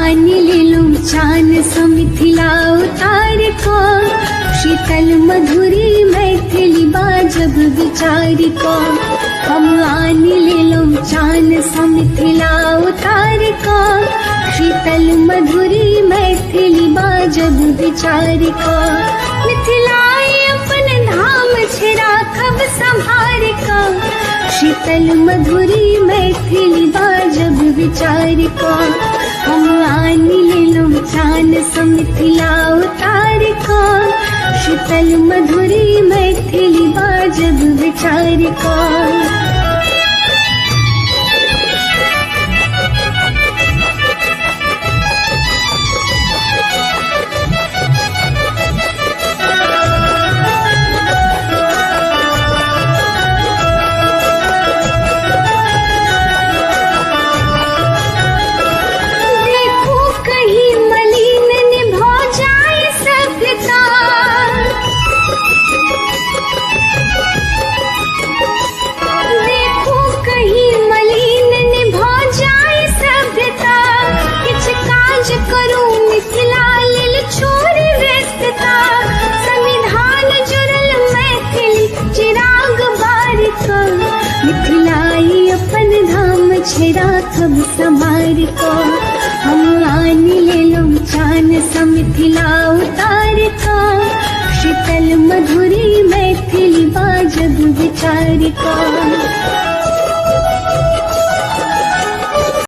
आनि लेलहुँ चान सँ मिथिला उतार कऽ, शीतल मधुरी मैथिली बाजब विचार कऽ। हम आनि लेलहुँ चान सँ मिथिला उतार कऽ, शीतल मधुरी मैथिली बाजब विचार कऽ। मिथिला अपन धाम छै राखब सम्हार कऽ, शीतल मधुरी मैथिली बाजब विचार कऽ। हम आनि लेलहुँ चान सँ मिथिला उतार कऽ, शीतल मधुरी मैथिली बाजब विचार कऽ। देखू कहीं मलिन न भऽ जाय सभ्यता, देखू कहीं मलिन न भऽ जाय सभ्यता। किछु काज करू मिथिला लेल छोड़ि व्यस्तता, संविधान जुड़ल मैथिली चिराग बार कऽ। मिथिलाई अपन धाम छै राखब समार कऽ। हम आनि लेलहुँ चान सँ मिथिला उतार कऽ, शीतल मधुरी मैथिली बाजब विचार कऽ।